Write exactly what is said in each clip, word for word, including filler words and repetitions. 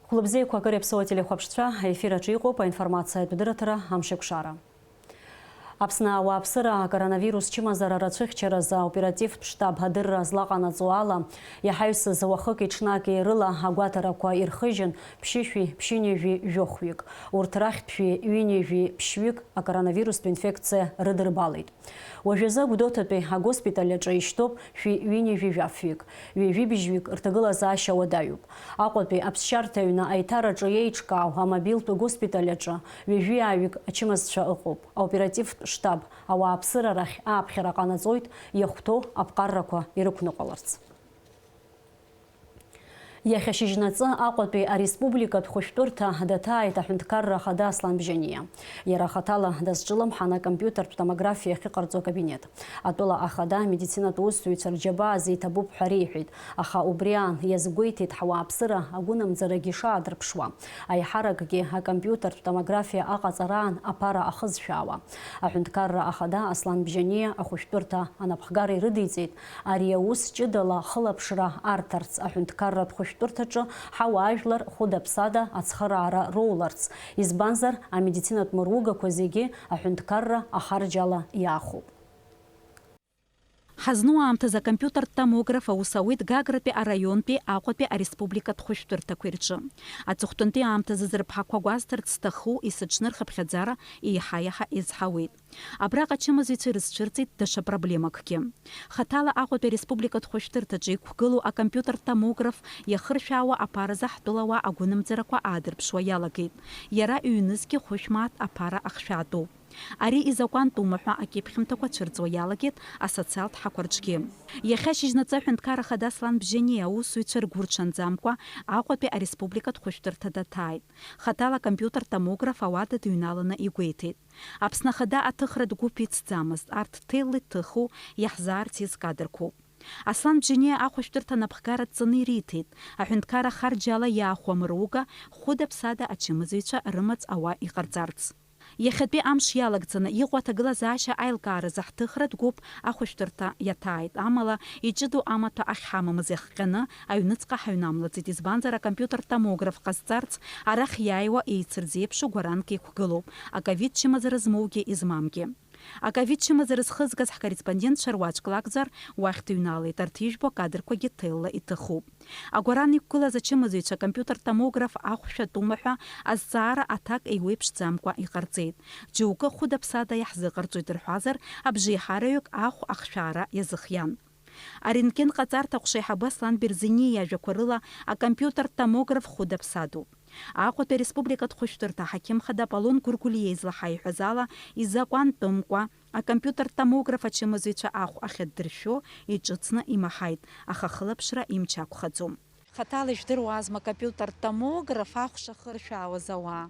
Хәлыбзиақәа, акыр иаԥсоу ателехәаԥшцәа, аефир аҿы иҟоуп аинформациатә дырраҭара Амшеикәшара. Аԥсны ауааԥсыра акоронавирус чымазара рацәыхьчаразы аоперативтә штаб адырра злаҟанаҵо ала, иаҳаҩсыз уахыки-ҽнаки рыла агәаҭарақәа ирхыжьын, ԥшьышәи ԥшьынҩажәи жәохәҩык. Урҭ рахьтә шәи ҩынҩажәи ԥшьҩык акоронавирустә инфекциа рыдырбалеит. Уажәазы Гәдоуҭатәи агоспиталь аҿы ишьҭоуп шәи ҩынҩажәи жәафҩык, ҩажәи быжьҩык рҭагылазаашьа уадаҩуп. Аҟәатәи аԥсшьарҭа аҩны аиҭараҿы еиҿкаау амобилтә госпиталь аҿы ҩажәи ааҩык ачымазцәа ыҟоуп. Аоперативтә штаб ауааԥсыра рахь ааԥхьара ҟанаҵоит, иахәҭоу аԥҟаррақәа ирықәныҟәаларц. Иахьа шьыжьнаҵы Аҟәатәи ареспубликатә хәышәтәырҭа даҭааит аҳәынҭқарра ахада Аслан Бжьаниа. Иара ахаҭала дазҿлымҳан акомпиутертә томографиа ахьыҟарҵо акабинет. Атәыла ахада амедицинатә усзуҩцәа рџьабаа зиҭабуп ҳәа реиҳәеит, аха убри аан иазгәеиҭеит ҳауааԥсыра агәынамӡарагьы шаадырԥшуа. Аиҳаракгьы акомпиутертә томографиа аҟаҵараан аԥара ахызшәаауа. Аҳәынҭқарра ахада Аслан Бжьаниа ахәышәтәырҭа анапхгара ирыдиҵеит, ари аус ҷыдала ахылаԥшра арҭарц, аҳәынҭқарратә хәышәтәырҭаҿы ҳауаажәлар хәыда-ԥсада ацхыраара роуларц, избанзар, амедицинатә мыругақәа зегьы аҳәынҭқарра ахарџь ала иаахәоуп. Ҳазну аамҭазы акомпиутертә томограф аус ауеит Гагратәи араионтәи Аҟәатәи ареспубликатә хәышәтәырҭақәеи рҿы. Аҵыхәтәантәи аамҭазы зырԥҳақәа гәазҭарц зҭаху есыҽны рхыԥхьаӡара еиҳа-еиҳа иазҳауеит. Абраҟа ачымазаҩцәа ирызцәырҵит даҽа проблемакгьы. Хаҭала Аҟәатәи ареспубликатә хәышәтәырҭаҿы иқәгылоу акомпиутертә томограф иахыршәаауа аԥаразы ҳтәылауаа агәынамӡарақәа аадырԥшуа иалагеит. Иара ҩнызқьи хәышә мааҭ аԥара ахшәаатәуп. Ари изакәантәума ҳәа акьыԥхьымҭақәа цәырҵуа иалагеит асоциалтә ҳақәа рҿгьы. Иахьа шьыжьнаҵы аҳәынҭқар ахада Аслан Бжьаниа аусзуҩцәа ргәы рҽанӡамкәа Аҟәатәи ареспубликатә хәышәтәырҭа даҭааит. Хаҭала акомпиутертә томограф ауада дыҩналаны игәеиҭеит. Аԥсны ахада аҭыхратә гәыԥ ицӡамызт, арҭ ҭелла иҭыху иаҳзаарц иазкадырқәоуп. Аслан Бжьаниа ахәышәтәырҭа анапхгара дҵаны ириҭеит, аҳәынҭқарра харџьала иаахәо амыруга хәыда-ԥсада ачымазаҩцәа рымаҵ ауа иҟарҵарц. Иахьатәи амш иалагӡаны иҟоу аҭагылазаашьа аилкааразы ҳҭыхратә гәыԥ ахәышәтәырҭа иаҭааит, амала иҷыдоу амаҭәа ахьҳамамыз иахҟьаны аҩныҵҟа ҳаҩнамлаӡеит, избанзар акомпиутертә томограф ҟазҵарц арахь иааиуа еицырзеиԥшу гәаранк иқәгылоуп, аковид чымазара змоугьы измамгьы. Аковид чымазара зхызгаз ҳкорреспондентцәа руаӡәк лакәзар, уахь дыҩналеит, арҭ ижәбо акадрқәагьы ҭелла иҭыхуп. Агәаран иқәгылаз ачымазаҩцәа акомпиутертә томограф ахәшә атәума ҳәа азҵаара аҭак еиуеиԥшӡамкәа иҟарҵеит. Џьоукы хәыда-ԥсада иаҳзыҟарҵоит рҳәазар, абжеиҳараҩык ахә ахшәаара иазыхиан. Арентген ҟаҵарҭа аҟәша аиҳабы Аслан Берзениа иажәақәа рыла, акомпиутертә томограф хәыда-ԥсадоуп. Аҟәатәи ареспубликатә хәышәтәырҭа аҳақьым хада Аполлон Гәыргәлиа излаҳаиҳәаз ала, изакәантәымкәа, акомпиутертә томограф ачымазаҩцәа ахә ахьаддыршәо иҿыцны имаҳаит, аха ахылаԥшра имч ақәхаӡом. Хаҭала ижәдыруазма акомпиутертә томограф ахә шахыршәаауаз ауаа?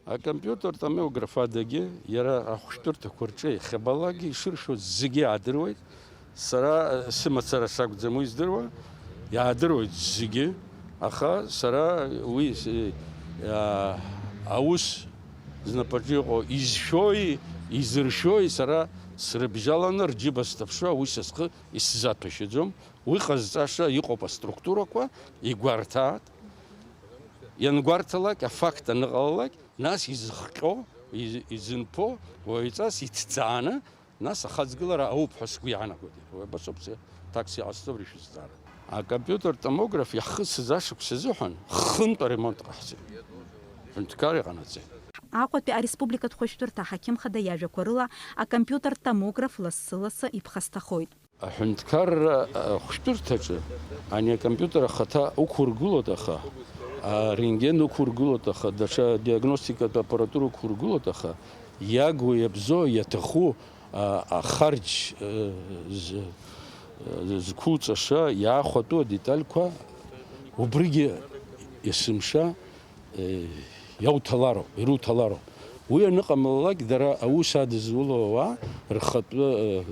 Акомпиутертә томограф адагьы иара ахәшәтәырҭақәа рҿы иахьабалакгьы ишыршәоз зегьы иаадыруеит. Сара, э, сымацара сакәӡам уи здыруа, иаадыруеит зегьы, аха сара уи, э, а, аус знапаҿы иҟоу изшәои изыршәои сара срыбжьаланы рџьыба сҭаԥшуа уи са схы исзаҭәашьаӡом. Уи ҟазҵаша иҟоуп аструктурақәа, игәарҭаат. Иангәарҭалак, афакт аныҟалалак, нас изыхҟьо, из-, изынԥо уаҩҵас иҭҵааны, нас ахаҵгылара ауп ҳәа сгәы иаанагоит. Уи абасоуп, сэ такси ҟасҵо абри шәызҵаара. Акомпиутертә томограф иаҳхысыз ашықәс азыҳәан хынтә аремонт ҟаҳҵеит. Ҳәынҭқар иҟанаҵеит. Аҟәатәи ареспубликатә хәышәтәырҭа аҳақьым хада иажәақәа рыла, акомпиутертә томограф лассы-лассы иԥхасҭахоит. Аҳәынҭқарра, а, хәшәтәырҭаҿы ани акомпиутер ахаҭа уқәыргылоит, аха, а, рентген уқәыргылоит, аха, даҽа диагностикатә аппаратура уқәыргылоит, аха, иагу иабзоу, иаҭаху, а, ахарџь, а, з-, а, зқәуҵаша, иаахәатәу адетальқәа убригьы есымша, э, иауҭалароуп, ируҭалароуп. Уи аныҟамлалак, дара аус адызуло ауаа рхатәы, э,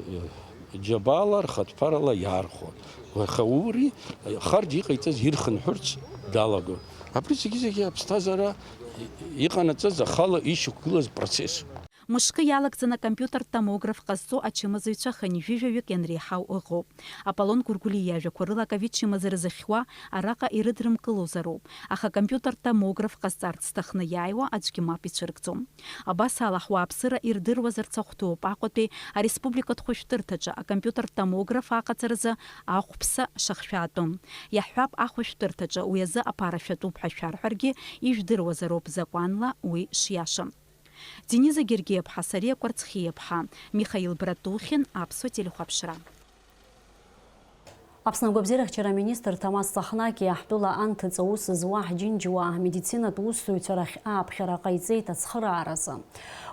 э, џьабаала, рхатә ԥарала иаархәон. Аха уи, э, харџь иҟаиҵаз ирхынҳәырц далагон. Абри зегьы-зегьы аԥсҭазаара иҟанаҵаз ахала ишьақәгылаз процессуп. Мышкы иалагӡаны акомпиутертә томограф ҟазҵо ачымазаҩцәа хынҩажәижәаҩык ианреиҳау ыҟоуп. Аполлон Гәыргәлиа иажәақәа рыла аковид чымазара зыхьуа араҟа ирыдрымкылозароуп, аха акомпиутертә томограф ҟазҵарц зҭахны иааиуа аӡәгьы мап ицәыргӡом. Абас ала, ҳуааԥсыра ирдыруазарц ахәҭоуп Аҟәатәи ареспубликатә хәышәтәырҭаҿы акомпиутертә томограф аҟаҵаразы ахәԥса шахшәаатәым. Иаҳҳәап, ахәышәтәырҭаҿы уи азы аԥара шәатәуп ҳәа шәарҳәаргьы, ижәдыруазароуп закәанла уи шиаша. Дениза Гергиаԥҳа, Сариа Кәарцхиаԥҳа, Михаил Братухин, Аԥсуа телехәаԥшра. Аԥсны агәабзиарахьчара аминистр Ҭамаз Цахнаки ҳтәыла анҭыҵ аус зуа ҳџьынџьуаа амедицинатә усзуҩцәа рахь ааԥхьара ҟаиҵеит ацхырааразы.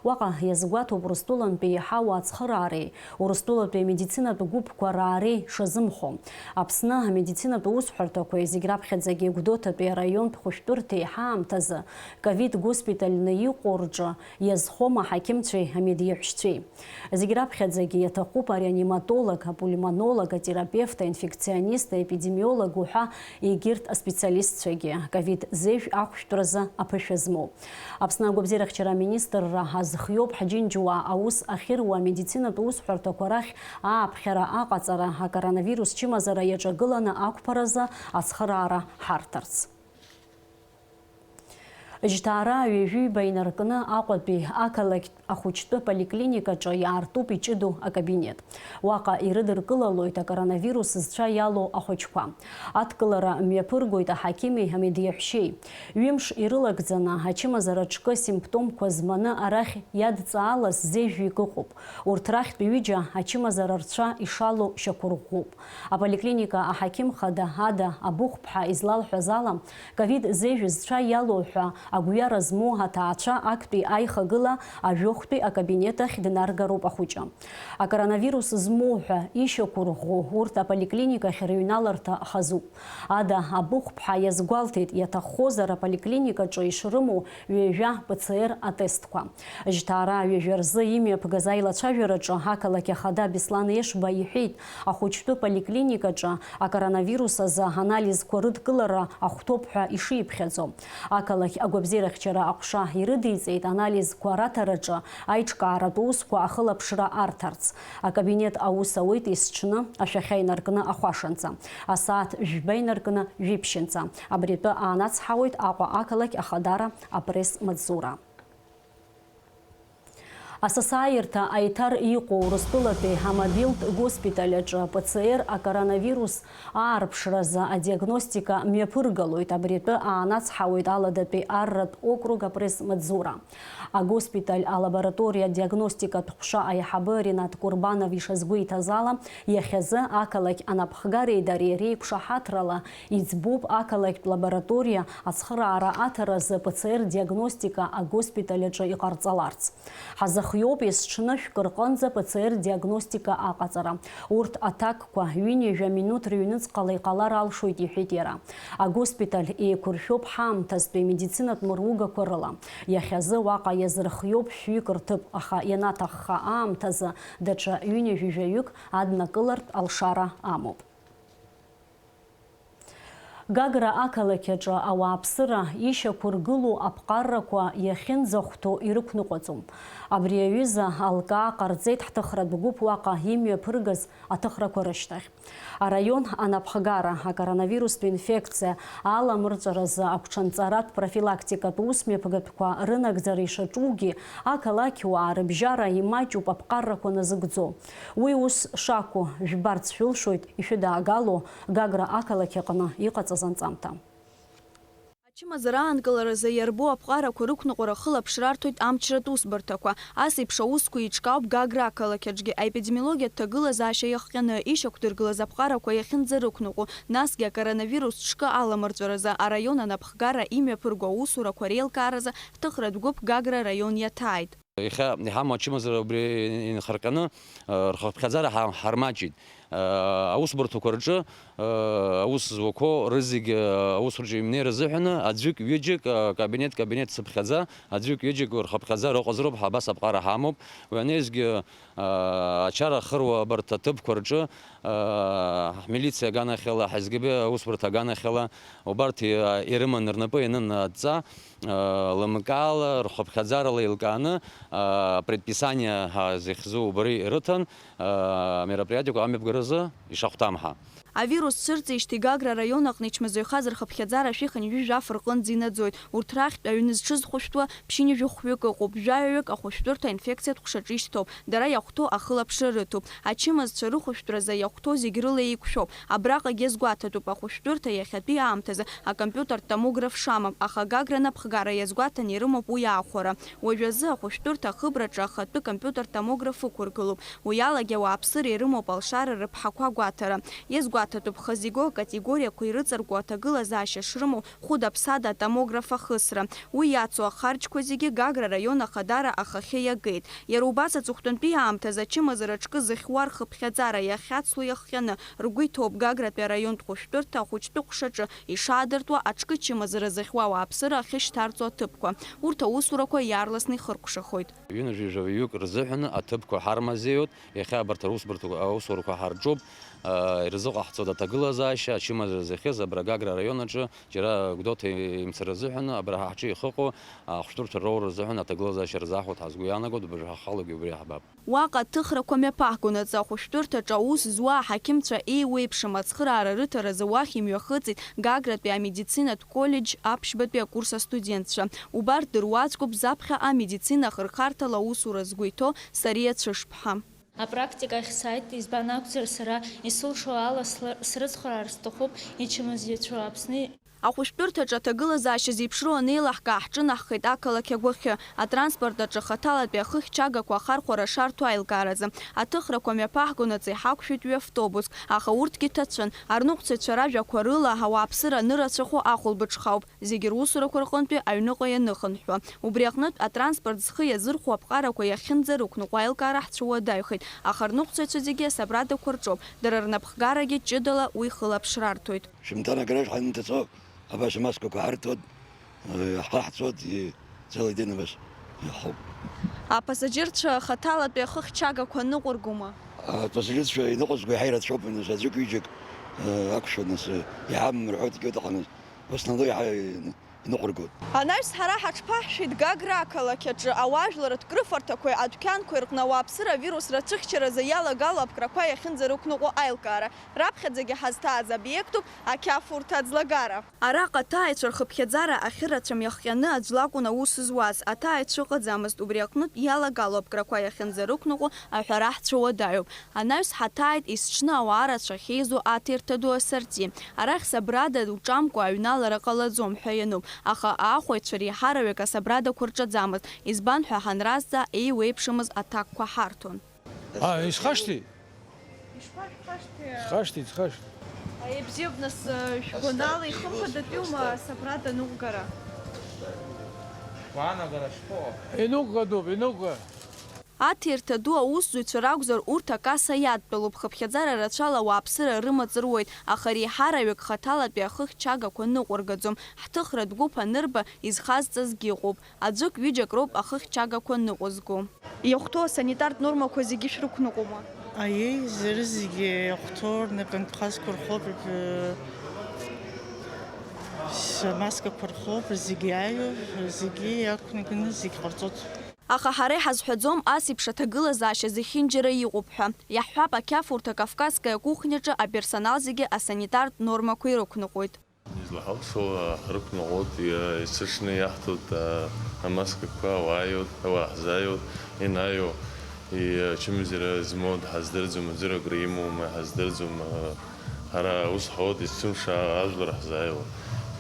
Уаҟа иазгәаҭоуп Урыстәылантәи иаҳау ацхыраареи Урыстәылатәи амедицинатә гәыԥқәа раареи шазымхо. Аԥсны амедицинатә усҳәарҭақәеи зегь раԥхьаӡагьы Гәдоуҭатәи араионтә хәышәтәырҭеи ҳаамҭазы ковид госпитальны иҟоу рҿы иазхома аҳақьымцәеи амедиаҳәшьцәеи. Зегь раԥхьаӡагьы иаҭахуп ареаниматолог, апульмонолог, атерапевт, аинфекционист, аепидемиолог уҳәа егьырҭ аспециалистцәагьы, ковид зежә ахәшәтәразы аԥышәа змоу. Аԥсны агәабзиарахьчара аминистрра азхиоуп ҳџьынџьуаа аус ахьыруа амедицинатә усҳәарҭақәа рахь ааԥхьара аҟаҵара, акоронавирус чымазара иаҿагыланы ақәԥаразы ацхыраара ҳарҭарц. Жьҭаара ҩажәиба инаркны Аҟәатәи ақалақьтә ахәыҷтәы поликлиникаҿы иаартуп иҷыдоу акабинет. Уаҟа ирыдыркылалоит акоронавирус зцәа иалоу ахәыҷқәа. Адкылара мҩаԥыргоит аҳақьыми амедиаҳәшьеи. Ҩымш ирылагӡаны ачымазара ҿкы симптомқәа зманы арахь иадҵаалаз зежәҩык ыҟоуп. Урҭ рахьтә ҩыџьа ачымазара рцәа ишалоу шьақәырӷәӷәоуп. Аполиклиника аҳақьым хада Ада Абыхәԥҳа излалҳәаз ала, ковид зежә зцәа иалоу ҳәа агәҩара змоу аҭаацәа актәи аихагыла ажәохәтәи акабинет ахь днаргароуп ахәыҷы. Акоронавирус змоу ҳәа ишьақәырӷәӷәо урҭ аполиклиникахь рыҩналарҭа хазуп. Ада Абыхәԥҳа иазгәалҭеит, иаҭаххозар аполиклиникаҿы ишрымоу ҩажәа П Ц Р атестқәа. Жьҭаара ҩажәа рзы имҩаԥгаз аилацәажәараҿы ақалақь ахада Беслан Ешба иҳәеит, ахәыҷтәы поликлиникаҿы акоронавирус азы анализқәа рыдкылара ахәҭоуп ҳәа ишиԥхьаӡо. Ақалақь агәабзиарахьчара аҟәша ирыдиҵеит анализқәа раҭараҿы аиҿкааратә усқәа ахылаԥшра арҭарц. Акабинет аус ауеит есҽны ашәахьа инаркны ахәашанӡа, асааҭ жәба инаркны жәиԥшьынӡа. Абри атәы аанацҳауеит Аҟәа ақалақь ахадара апресс-маҵзура. Асасааирҭа Аиҭар иҟоу Урыстәылатәи амобилтә госпиталь аҿы П Ц Р акоронавирус аарԥшразы адиагностика мҩаԥыргалоит. Абри атәы аанацҳауеит Аладатәи арратә округ апресс-маҵзура. Агоспиталь алабораториа диагностикатә ҟәша аиҳабы Ринат Курбанов ишазгәеиҭаз ала, иахьазы ақалақь анапхгареи дареи реиқәшаҳаҭрала иӡбоуп ақалақьтә лабораториа ацхыраара аҭаразы П Ц Р диагностика агоспиталь аҿы иҟарҵаларц. Ҳазыхиоуп есҽны шәкы рҟынӡа П Ц Р диагностика аҟаҵара. Урҭ аҭакқәа ҩынҩажәа минуҭ рыҩныҵҟала иҟалар алшоит, иҳәеит иара. Агоспиталь еиқәыршәоуп ҳаамҭазтәи медицинатә мыругақәа рыла. Иахьазы уаҟа иазырхиоуп шәҩык рҭыԥ, аха ианаҭахха аамҭазы даҽа ҩынҩажәи жәаҩык аднакылартә алшара амоуп. Гагра ақалақь аҿы ауааԥсыра ишьақәыргылоу аԥҟаррақәа иахьынӡахәҭоу ирықәныҟәаӡом. Абри аҩыза алкаа ҟарҵеит ҳҭыхратә гәыԥ уаҟа имҩаԥыргаз аҭыхрақәа рышьҭахь. Араион анапхгара акоронавирустә инфекциа аламырҵәаразы агәҽанҵаратә профилактикатә усмҩаԥгатәқәа рынагӡара ишаҿугьы, ақалақьуаа рыбжьара имаҷуп аԥҟаррақәа назыгӡо. Уи ус шакәу жәбарц шәылшоит ишәыдаагало Гагра ақалақь аҟны иҟаҵаз анҵамҭа. Ачымазара аанкыларазы иарбоу аԥҟарақәа рықәныҟәара хылаԥшра арҭоит амчратә усбарҭақәа. Ас еиԥш аусқәа еиҿкаауп Гагра ақалақь аҿгьы. Аепидемиологиатә ҭагылазаашьа иахҟьаны ишьақәдыргылаз аԥҟарақәа иахьынӡарықәныҟәо, насгьы акоронавирус ҿкы аламырҵәаразы араион анапхгара имҩаԥырго аусурақәа реилкааразы ҳҭыхратә гәыԥ Гагра араион иаҭааит. Иахьа иҳамоу ачымазара убри инхарҟьаны, рхыԥхьаӡара ҳа-, ҳармаҷит. Аусбарҭақәа рҿы аус зуақәоу рызегь аусурҿы имнеира азыҳәаны аӡәык-ҩыџьак, кабинет-кабинет цыԥхьаӡа, аӡәык-ҩыџьак рхыԥхьаӡара ыҟазароуп ҳәа абас аԥҟара ҳамоуп. Уи анаҩсгьы, ачара ахыруа абарҭ аҭыԥқәа рҿы, ҳмилициа аганахьала, ҳСГБ аусбарҭа аганахьала, убарҭ ирыман рнапы ианын адҵа, лымкаала, рхыԥхьаӡарала еилкааны, предписание ҳәа зыхьӡу убри ирыҭан, мероприатиақәа амҩаԥгаразы ишахәҭам ҳәа. Авирус цәырҵижьҭеи Гагра араион аҟны ичмазаҩхаз рхыԥхьаӡара шәи хынҩажәи жәаф рҟынӡа инаӡоит. Урҭ рахьтә аҩны зҽыз хәышәтәуа ԥшьынҩажәи хәҩык ыҟоуп, жәаҩаҩык ахәышәтәырҭа аинфекциатә ҟәшаҿы ишьҭоуп, дара иахәҭоу ахылаԥшра рыҭоуп. Ачымазцәа рыхәышәтәразы иахәҭоу зегь рыла еиқәшәоуп. Абраҟагьы иазгәаҭатәуп, ахәышәтәырҭа иахьатәи аамҭазы акомпиутертә томограф шамам, аха Гагра анапхгара иазгәаҭаны ирымоуп уи аахәара. Уажәазы ахәышәтәырҭа ахыбраҿы ахатәы компиутертә томограф ықәыргылоуп. Уи алагьы ауааԥсыра ирымоуп алшара рыԥҳақәа агәаҭара. Иазгәаҭатәуп хазы игоу акатегориақәа ирыҵаркуа аҭагылазаашьа шрымоу хәыда-ԥсада атомограф ахысра. Уи иацу ахарџьқәа зегьы Гагра араион ахадара ахахьы иагеит. Иара убас аҵыхәтәантәи аамҭазы ачымазара аҿкы зыхьуа рхыԥхьаӡара иахьацло иахҟьаны ргәы иҭоуп Гагратәи араионтә хәышәтәырҭа ахәыҷтәы ҟәшаҿы ишаадыртуа аҿкы чымазара зыхьуа ауааԥсыра ахьышьҭарҵо аҭыԥқәа. Урҭ аусурақәа иаарласны ихыркәшахоит. Ҩынҩажәи жәаҩык рзыҳәаны аҭыԥқәа ҳармазеиуеит. Иахьа абарҭ аусбарҭақәа, аусурақәа ҳарҿуп. Ирзыҟаҳҵоит аҭагылазаашьа, ачымазара зыхьыз абра Гагра араион аҿы џьара Гәдоуҭа имцара азыҳәан, абра ҳа ҳҿы ихыҟоу ахәшәтәырҭа роура азыҳәан аҭагылазаашьа рзаҳуеит ҳәа сгәы иаанагоит, абыржәы ҳахалагьы убри иаҳбап. Уаҟа аҭыхрақәа мҩаԥаҳгонаҵы ахәышәтәырҭаҿы аус зуа аҳақьымцәа еиуеиԥшым ацхыраара рыҭаразы уахь имҩахыҵит Гагратәи амедицинатә коллеџь аԥшьбатәи акурс астудентцәа. Убарҭ дыруаӡәкуп заԥхьаҟа амедицина ахырхарҭала аусура згәы иҭоу Сариа Цәышԥҳа. Апрактика ахь сааит, избан акәзар, сара исылшо ала сла-, срыцхраар сҭахуп, ичымазаҩцәоу Аԥсни. Ахәышәтәырҭаҿы аҭагылазаашьа зеиԥшроу анеилаҳкаа, ҳҿынаҳхеит ақалақь агәахьы. Атранспорт аҿы хаҭалатәи ахыхьчагақәа ахархәара шарҭо аилкааразы. Аҭыхрақәа мҩаԥаҳгонаҵы иҳақәшәеит ҩы автобуск, аха урҭгьы ҭацәын. Арныҟәцаҩцәа ражәақәа рыла, ауааԥсыра анырацәахо ахәылбыҽхауп. Зегьы русурақәа рҟынтәи аҩныҟа ианыхынҳәуа. Убри аҟнытә, атранспорт зхы иазырхәо аԥҟарақәа иахьынӡарықәныҟәо аилкаара ҳцәыуадаҩхеит, аха рныҟәцаҩцәа зегьы асабрадақәа рҿоуп, дара рнапхгарагьы ҷыдала уи хылаԥшра арҭоит. Шәымҭан агараж ҳанынҭацо, абас амаскақәа ҳарҭоит, ҳхы ҳцоит, и-, целый день абас иаҳауп. Апассажирцәа хаҭалатәи ахыхьчагақәа ныҟәыргома? Апассажирцәа иныҟәызго иаҳа ирацәоуп, нас, аӡәык-ҩыџьак, э, акәшо, нас, э, иҳамам рҳәоит, егьырҭ аҟны. Основной иаҳа иныҟәыргоит. Анаҩс ҳара ҳаҽԥаҳшәеит Гагра ақалақь аҿы ауаажәларратә крыфарҭақәеи адәқьанқәеи рҟны ауааԥсыра авирус рацәыхьчаразы иалагало аԥкрақәа иахьынӡарықәныҟәо аилкаара. Раԥхьаӡагьы ҳазҭааз обиектуп ақьафурҭа аӡлагара. Араҟа аҭааҩцәа рхыԥхьаӡара ахьырацәам иахҟьаны аӡә лакәын аус зуаз, аҭааҩцәа ыҟаӡамызт, убри аҟнытә иалагало аԥкрақәа иахьынӡарықәныҟәо аҳәара ҳцәыуадаҩуп. Анаҩс ҳаҭааит есҽны ауаа рацәа ахьеизо аҭирҭа ду асорти. Арахь сабрада уҿамкәа аҩналара ҟалаӡом ҳәа иануп, аха аахәаҩцәа реиҳараҩык асабрадақәа рҿаӡамызт, избан ҳәа ҳанразҵаа, еиуеиԥшымыз аҭакқәа ҳарҭон. А, исхашҭи? Ишԥашәхашҭи? Схашҭит, схашҭит. Аибзиоуп, нас, шәгәанала ихымԥадатәиума асабрада аныҟәгара? Гәаанагара шԥаҟоу? Инықәгатәуп, инықәга. Аҭирҭа ду аусзуҩцәа ракәзар, урҭ акасса иадтәалоуп, хыԥхьаӡара рацәала ауааԥсыра рымаҵ руеит, аха реиҳараҩык хаҭалатәи ахыхьчагақәа ныҟәыргаӡом. Ҳҭыхратә гәыԥ анырба, изхазҵазгьы ыҟоуп. Аӡәык-ҩыџьак роуп ахыхьчагақәа ныҟәызго. Иахәҭоу асанитартә нормақәа зегьы шәрықәныҟәома? Аиеи, зырыз зегьы иахәҭоу рнапынтәхазқәа рхоуп, э, с-, амаскақәа рхоуп, зегьы иааиуеит, зегьы иақәнаганы зегь ҟарҵоит. Аха ҳара иҳазҳәаӡом ас еиԥш аҭагылазаашьа зехьынџьара иҟоуп ҳәа. Иаҳҳәап, ақьафурҭа Кавказская кухняҿы аперсонал зегьы асанитартә нормақәа ирықәныҟәоит. Излаҳауп, ҳрықәныҟәоит, иа-, есыҽны иаҳҭоит, а, амаскақәа, ауаа иоуеит, ауаа ҳзааиуеит, ианаҩу, и-, ачымазара змоу дҳаздырӡом, аӡәыр агәра имоума ҳаздырӡом, а, ҳара ус ҳауеит, есымша ажәлар ҳзааиуеит.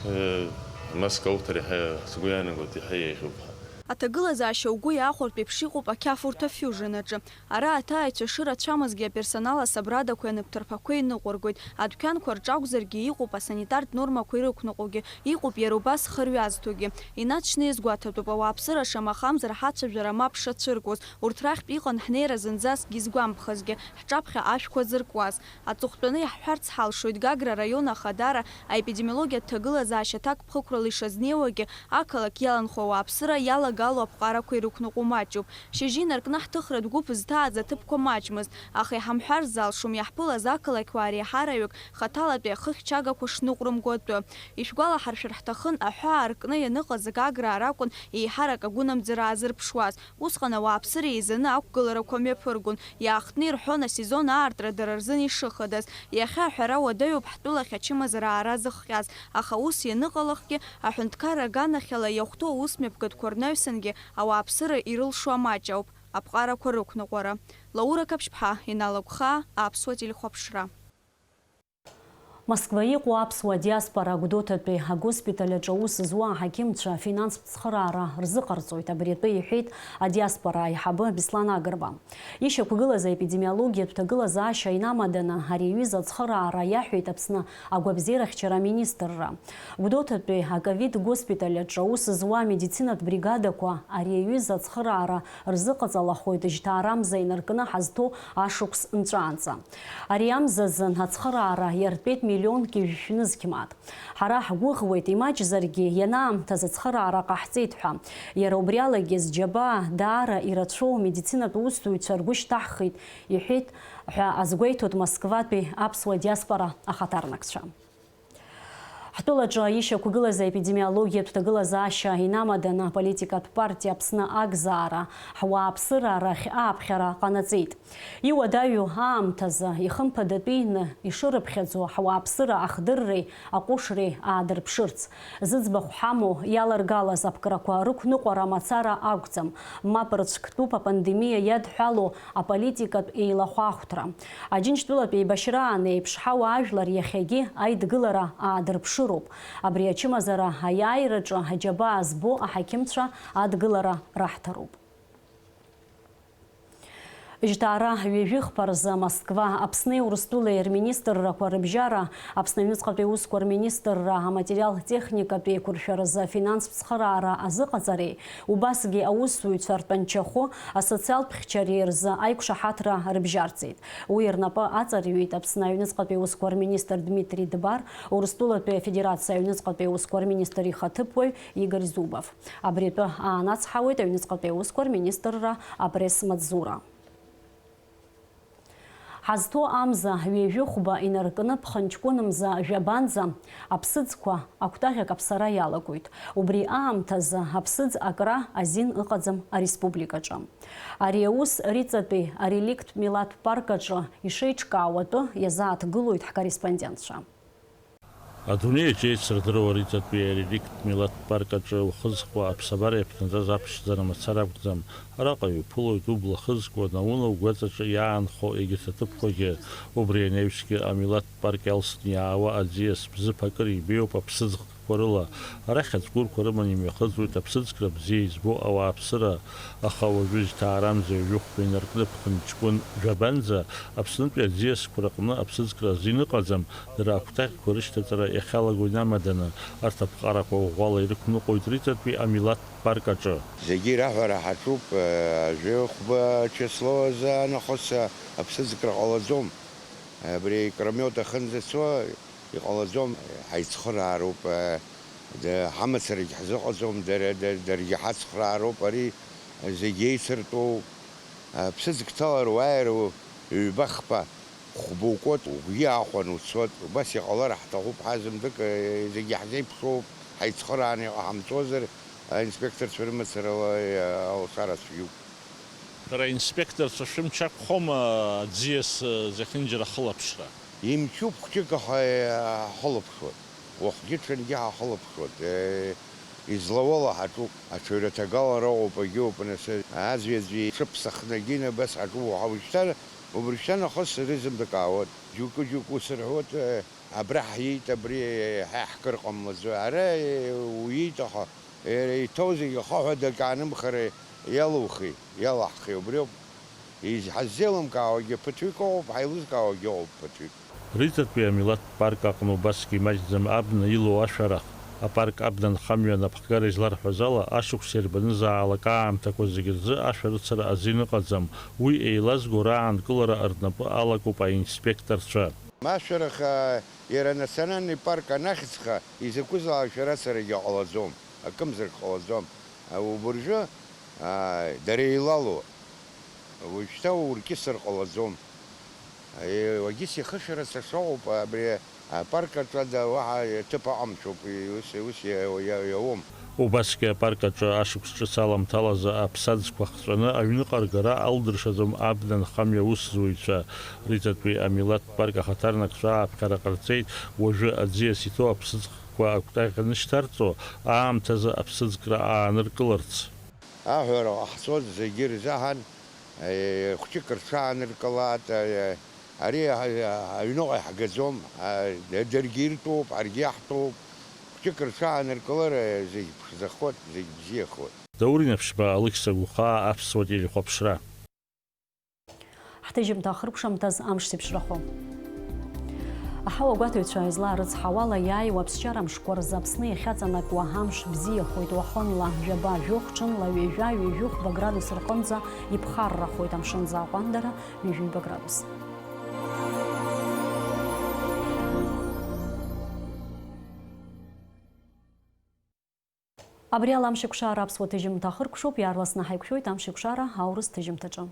Э, амаска ауҭар иаҳа, сгәы иаанагоит, иаҳа еиӷьуп ҳәа. Аҭагылазаашьа угәы иаахәартә еиԥш иҟоуп ақьафурҭа Fusion аҿы. Ара аҭааҩцәа шырацәамызгьы аперсонал асабрадақәеи анапҭырԥақәеи ныҟәыргоит. Адәқьанқәа рҿы акәзаргьы иҟоуп асанитартә нормақәа ирықәныҟәогьы, иҟоуп иара убас хырҩазтәугьы. Инаҵшьны иазгәаҭатәуп, ауааԥсыра шамахамзар ҳацәажәара мап шацәыркуаз, урҭ рахьтә иҟан ҳнеира зынӡаскгьы изгәамԥхазгьы, ҳҿаԥхьа ашәқәа зыркуаз. Аҵыхәтәаны иаҳҳәарц ҳалшоит, Гагра араион ахадара аепидемиологиатә ҭагылазаашьа ҭакԥхықәрала ишазнеиуагьы, ақалақь иаланхо ауааԥсыра иалагало аԥҟарақәа ирықәныҟәо маҷуп. Шьыжьы инаркны ҳҭыхратә гәыԥ зҭааз аҭыԥқәа маҷмызт, аха иҳамҳәар залшом, иаҳԥылаз ақалақьуаа реиҳараҩык хаҭалатәи ахыхьчагақәа шныҟәрымго атәы. Ишәгәалаҳаршәар ҳҭахын, аҳәаа аркны ианыҟаз Гаграа ракәын еиҳарак агәынамӡара аазырԥшуаз. Усҟан ауааԥсыра еизаны ақәгыларақәа мҩаԥыргон, иаахтны ирҳәон асезон аартра дара рзын ишыхадаз. Иахьа аҳәара уадаҩуп ҳтәылахь ачымазара аара зыхҟьаз, аха ус ианыҟалахгьы, аҳәынҭқарра аганахьала иахәҭоу аусмҩаԥгатәқәа рнаҩсангьы ауааԥсыра ирылшо амаҷ ауп аԥҟарақәа рықәныҟәара. Лаура Қаԥшьԥҳа, Инал Агәхаа, Аԥсуа телехәаԥшра. Москва иҟоу аԥсуа диаспора Гәдоуҭатәи агоспиталь аҿы аус зуа аҳақьымцәа афинанстә цхыраара рзыҟарҵоит, абри атәы иҳәеит адиаспора аиҳабы Беслан Агрба. Ишьақәгылаз аепидемиологиатә ҭагылазаашьа инамаданы ари аҩыза ацхыраара иаҳәеит Аԥсны агәабзиарахьчара аминистрра. Гәдоуҭатәи аковид госпиталь аҿы аус зуа амедицинатә бригадақәа ари аҩыза ацхыраара рзыҟаҵалахоит жьҭаарамза инаркны ҳазҭоу ашықәс нҵәаанӡа. Ари амзазын ацхыраара иартәеит миллионки жәшәы нызқь мааҭ. Ҳара ҳгәыӷуеит, имаҷзаргьы ианаамҭаз ацхыраара ҟаҳҵеит ҳәа. Иара убри алагьы зџьабаа даара ирацәоу медицинатә усзуҩцәа ргәы шьҭаҳхит, иҳәеит ҳәа азгәеиҭоит Москватәи аԥсуа диаспора ахаҭарнакцәа. Ҳтәылаҿы ишьақәгылаз аепидемиологиатә ҭагылазаашьа инамаданы аполитикатә партиа Аԥсны Агзаара ҳуааԥсыра рахь ааԥхьара ҟанаҵеит. Иуадаҩу аамҭазы ихымԥадатәины ишырыԥхьаӡо ҳуааԥсыра ахдырреи аҟәышреи аадырԥшырц. Зыӡбахә ҳамоу иаларгалаз аԥкрақәа рықәныҟәара мацара акәӡам, мап рыцәктәуп апандемиа иадҳәалоу аполитикатә еилахәахәҭра. Аџьынџьтәылатә еибашьраан еиԥш ҳауаажәлар иахьагьы аидгылара аадырԥшыроуп. Абри ачымазара аиааираҿы аџьабаа збо аҳақьымцәа адгылара раҳҭароуп. Жьҭаара ҩажәи хԥа рзы Москва, Аԥсни Урыстәылеи рминистррақәа рыбжьара Аԥсны аҩныҵҟатәи усқәа рминистрра аматериал-техникатә еиқәыршәаразы афинанстә цхыраара азыҟаҵареи, убасгьы аусзуҩцәа ртәанчахәы асоциалтә хьчареи рзы аиқәшаҳаҭра рыбжьарҵеит. Уи рнапы аҵарҩит Аԥсны аҩныҵҟатәи усқәа рминистр Дмитри Дбар, Урыстәылатәи Афедерациа аҩныҵҟатәи усқәа рминистр ихаҭыԥуаҩ Игорь Зубов. Абри атәы аанацҳауеит аҩныҵҟатәи аусқәа рминистрра апресс-маҵзура. Ҳазҭоу амза ҩажәи хәба инаркны ԥхынҷкәынмза жәабанӡа аԥсыӡқәа акәтаӷь акаԥсара иалагоит. Убри аамҭазы аԥсыӡ акра азин ыҟаӡам ареспубликаҿы. Ари аус Риҵатәи ареликттә милаҭтә парк аҿы ишеиҿкаау атәы иазааҭгылоит ҳкорреспондентцәа. Адунеи аҿы еицырдыруа Риҵатәи ареликттә милаҭтә парк аҿы ухы зхуа аԥсабара иаԥнаҵаз аԥшӡара мацара акәӡам. Араҟа иуԥылоит убла хызкуа, наунагӡаҿ иаанхо егьырҭ аҭыԥқәагьы. Убри анаҩсгьы амилаҭтә парк иалсны иаауа аӡиас бзыԥ акыр ибеиоуп аԥсыӡкқәа рыла. Арахь ацгәырқәа рыманы имҩахыҵуеит аԥсыӡкра бзиа избо ауааԥсыра, аха уажәы жьҭаарамза ҩажәи хәба инаркны ԥхынҷкәын жәабанӡа Аԥснытәи аӡиасқәа рыҟны аԥсыӡкра азин ыҟаӡам. Дара акәтаӷьқәа рышьҭаҵара иахьалаго инамаданы, арҭ аԥҟарақәа ӷәӷәала ирықәныҟәоит Риҵатәи амилаҭтә парк аҿы. Зегьы ираҳәара ҳаҿуп, жәаҩа хәба число азы анахыс аԥсыӡкра ҟалаӡом. Абри икромет ахьынӡацо иҟалаӡом, ҳаицхыраароуп, ҳамацарагь ҳзыҟаҵом, дара, даргьы ҳацхраароуп, ари зегь еицыртәоу. Аԥсыӡ кҭалар уааир ҩба-хԥа, хәба укуеит, угәгьы аахәаны уцоит. Убас иҟалар ҳҭахуп, ҳазымдык, зегьы иаҳзеиԥшроуп, ҳаицхырааны иҟаҳамҵозар, аинспекторцәа рымацарала алшара цәгьоуп. Шәара аинспекторцәа шәымч ақәхома аӡиас зехьынџьара ахылаԥшра? Имчуп хәҷык, аха ҳхылаԥшуеит. Уахгьы-ҽынгьы ҳахылаԥшуеит. Излауала ҳаҿуп. Аҽаҩраҭагалара ыҟоуп, агьоуп, нас, аӡәи-аӡәи ҽыԥсахнагьы абас ҳаҿуп. Уажәшьҭа, убыршьҭа нахыс рызынтәык аауеит. Џьоукы-џьоукы ус рҳәоит, абра ҳиит, абри ҳа иаҳкыр ҟамлаӡои. Ара уиит, аха Иара иҭоу зегьы ахаҳәадак аанымхара иалухи, иалаҳхи, убриоуп. Из-, ҳаззеилымкаауагьы ԥыҭҩык ыҟоуп, ҳаилызкаауагьы ыҟоуп ԥыҭҩык. Рыҵатәи амилаҭтә парк аҟны убасгьы имаҷӡам абна илоу ашәарах. Апарк абнанхамҩа анапхгара изларҳәаз ала, ашықәс иарбанызаалак аамҭақәа зегьы рзы ашәарыцара азин ыҟаӡам, уи еилазго раанкылара рнапы алакуп аинспекторцәа. Ашәарах, а, иара анациональный парк анахьӡха изакәызаалак шәарацарагьы ҟалаӡом, акымзарак ҟалаӡом. А, убыржәы, а, дара еилалоу, уажәшьҭа уркьысыр ҟалаӡом. Е, уагьыс ихышәара сашоуп, абри апарк аҿы ада уаҳа ҭыԥ аҟамҵоуп, ус, ус иа-, иа-, иауам. Убасгьы апарк аҿы ашықәс ҿыц аламҭалазы аԥсаӡқәа хҵәаны аҩныҟа ргара алдыршаӡом абнанхамҩа усзуҩцәа. Рыҵатәи амилаҭтә парк ахаҭарнакцәа ааԥхьара ҟарҵеит, уажәы аӡиас иҭоу аԥсыӡкқәа акәтаӷь анышьҭарҵо аамҭазы аԥсыӡкра ааныркыларц. Аҳәара ҟаҳҵоит зегьы рзаҳан, е, хәҷык рҽааныркылааит, е, ари, е, аҩныҟа иаҳгаӡом, а, даргьы иртәуп, ҳаргьы иаҳтәуп. Хәҷык рҽааныркылар, е, зегь ԥшӡахоит, зегь бзиахоит. Даур Инаԥшьба, Алықьса Гәхаа, Аԥсуа телехәаԥшра. Ҳҭыжьымҭа ахыркәшамҭаз амш зеиԥшрахо. Аҳауагәаҭаҩцәа излаарыцҳауала, иааиуа аԥсшьара мшқәа рзы Аԥсны иахьаҵанакуа амш бзиахоит, уахынла жәаба-жәохә, ҽынла ҩажәа-ҩажәихәба градус рҟынӡа иԥхаррахоит, амшынӡы аҟәандара ҩажәиба градус. Абри ала амшеиқәшара аԥсуа ҭыжьымҭа ахыркәшоуп, иаарласны ҳаиқәшәоит амшеиқәшара аурыс ҭыжьымҭаҿы.